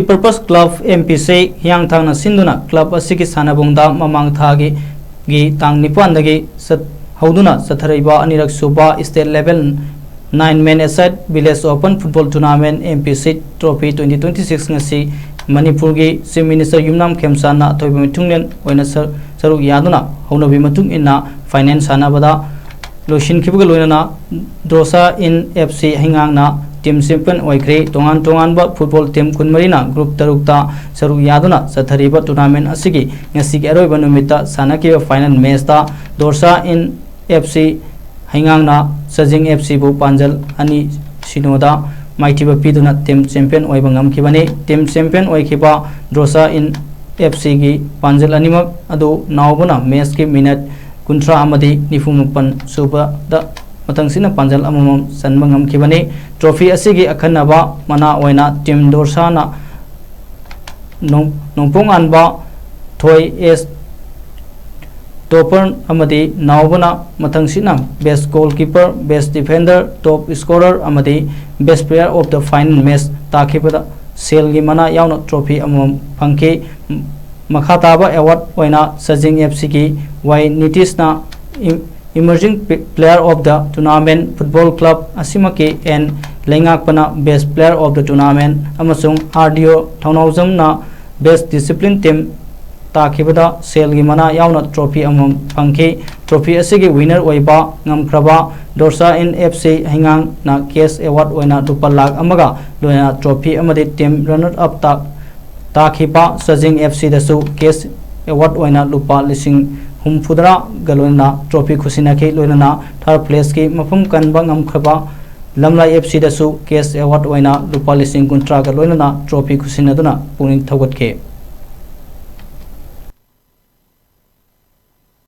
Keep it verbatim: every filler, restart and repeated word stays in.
Purpose Club M P C ꯍꯤꯌꯥꯡꯊꯥꯡꯅ ꯁꯤꯟꯗꯨꯅ club ꯑꯁꯤꯒꯤ ꯁꯥꯟꯅꯕꯨꯡꯗ ꯃꯃꯥꯡ ꯊꯥꯒꯤ ꯒꯤ ꯇꯥꯡ ꯅꯤꯄꯥꯟꯗꯒꯤ ꯆꯠ-, ꯍꯧꯗꯨꯅ ꯆꯠꯊꯔꯛꯏꯕ ꯑꯅꯤꯔꯛ ꯁꯨꯕ state level nine man aside village open football tournament M P C trophy twenty twenty-six ꯉꯁꯤ ꯃꯅꯤꯄꯨꯔꯒꯤ Chief Minister ꯌꯨꯝꯅꯥꯝ ꯈꯦꯝꯆꯥꯟꯅ ꯑꯊꯣꯏꯕ ꯃꯤꯊꯨꯡꯂꯦꯟ ꯑꯣꯏꯅ ꯁꯔ-, ꯁꯔꯨꯛ ꯌꯥꯗꯨꯅ ꯍꯧꯅꯕꯤ ꯃꯇꯨꯡ ꯏꯟꯅ final ꯁꯥꯟꯅꯕꯗ ꯂꯣꯏꯁꯤꯟꯈꯤꯕꯒ ꯂꯣꯏꯅꯅ ꯗꯣꯔꯁꯥ ꯏꯟ F C ꯍꯩꯉꯥꯡꯅ team champion ꯑꯣꯏꯈ꯭ꯔꯦ꯫ ꯇꯣꯉꯥꯟ ꯇꯣꯉꯥꯟꯕ football team ꯀꯨꯟꯃꯔꯤꯅ group ꯇꯔꯨꯛꯇ ꯁꯔꯨꯛ ꯌꯥꯗꯨꯅ ꯆꯠꯊꯔꯤꯕ tournament ꯑꯁꯤꯒꯤ ꯉꯁꯤꯒꯤ ꯑꯔꯣꯏꯕ ꯅꯨꯃꯤꯠꯇ ꯁꯥꯟꯅꯈꯤꯕ final matchꯇ ꯗꯣꯔꯁꯥ ꯏꯟ F C ꯍꯩꯉꯥꯡꯅ ꯆꯥꯖꯤꯡ F C ꯕꯨ ꯄꯥꯟꯖꯜ ꯑꯅꯤ ꯁꯤꯅꯣꯗ ꯃꯥꯏꯊꯤꯕ ꯄꯤꯗꯨꯅ team champion ꯑꯣꯏꯕ ꯉꯝꯈꯤꯕꯅꯤ꯫ Team champion ꯑꯣꯏꯈꯤꯕ ꯗꯣꯔꯁꯥ ꯏꯟ F C ꯒꯤ ꯄꯥꯟꯖꯜ ꯑꯅꯤꯃꯛ ꯑꯗꯨ ꯅꯥꯎꯕꯅ matchꯀꯤ minute ꯀꯨꯟꯊ꯭ꯔꯥ ꯑꯃꯗꯤ ꯅꯤꯐꯨ ꯃꯥꯄꯟ ꯁꯨꯕꯗ ꯃꯊꯪꯁꯤꯠꯅ ꯄꯥꯟꯖꯜ ꯑꯃꯃꯝ ꯆꯟꯕ ꯉꯝꯈꯤꯕꯅꯤ꯫ Trophy ꯑꯁꯤꯒꯤ ꯑꯈꯟꯅꯕ ꯃꯅꯥ ꯑꯣꯏꯅ team ꯗꯣꯔꯁꯥꯅ ꯅꯣꯡ-, ꯅꯣꯡꯄꯣꯛꯉꯥꯟꯕ ꯊꯣꯏ S topper ꯑꯃꯗꯤ ꯅꯥꯎꯕꯅ ꯃꯊꯪꯁꯤꯠꯅ best goalkeeper, best defender, top scorer ꯑꯃꯗꯤ best player of the final match ꯇꯥꯈꯤꯕꯗ ꯁꯦꯜꯒꯤ ꯃꯅꯥ ꯌꯥꯎꯅ trophy ꯑꯃꯃꯝ ꯐꯪꯈꯤ꯫ ꯃꯈꯥ ꯇꯥꯕ award ꯑꯣꯏꯅ ꯆꯥꯖꯤꯡ F C ꯒꯤ Y ꯅꯤꯇꯤꯁꯅ ꯏ-, Emerging P-, Player of the Tournament, Football Club ꯑꯁꯤꯃꯛꯀꯤ N ꯂꯩꯉꯥꯛꯄꯅ Best Player of the Tournament ꯑꯃꯁꯨꯡ R D O ꯊꯧꯅꯥꯎꯖꯝꯅ Best Discipline Team ꯇꯥꯈꯤꯕꯗ ꯁꯦꯜꯒꯤ ꯃꯅꯥ ꯌꯥꯎꯅ trophy ꯑꯃꯃꯝ ꯐꯪꯈꯤ꯫ Trophy ꯑꯁꯤꯒꯤ winner ꯑꯣꯏꯕ ꯉꯝꯈ꯭ꯔꯕ ꯗꯣꯔꯁꯥ ꯏꯟ F C ꯍꯩꯉꯥꯡꯅ cash award ꯑꯣꯏꯅ ꯂꯨꯄꯥ ꯂꯥꯈ ꯑꯃꯒ ꯂꯣꯏꯅꯅ trophy ꯑꯃꯗꯤ team runner up ꯇ ꯇꯥꯈꯤꯕ ꯆꯥꯖꯤꯡ F C ꯗꯁꯨ cash award ꯑꯣꯏꯅ ꯂꯨꯄꯥ ꯂꯤꯁꯤꯡ ꯍꯨꯝꯐꯨꯇꯔꯥꯒ ꯂꯣꯏꯅꯅ trophy ꯈꯨꯠꯁꯤꯟꯅꯈꯤ꯫ ꯂꯣꯏꯅꯅ third placeꯀꯤ ꯃꯐꯝ ꯀꯟꯕ ꯉꯝꯈ꯭ꯔꯕ ꯂꯝꯂꯥꯏ F C ꯗꯁꯨ cash award ꯑꯣꯏꯅ ꯂꯨꯄꯥ ꯂꯤꯁꯤꯡ ꯀꯨꯟꯊ꯭ꯔꯥꯒ ꯂꯣꯏꯅꯅ trophy ꯈꯨꯠꯁꯤꯟꯅꯗꯨꯅ ꯄꯨꯛꯅꯤꯡ ꯊꯧꯒꯠꯈꯤ꯫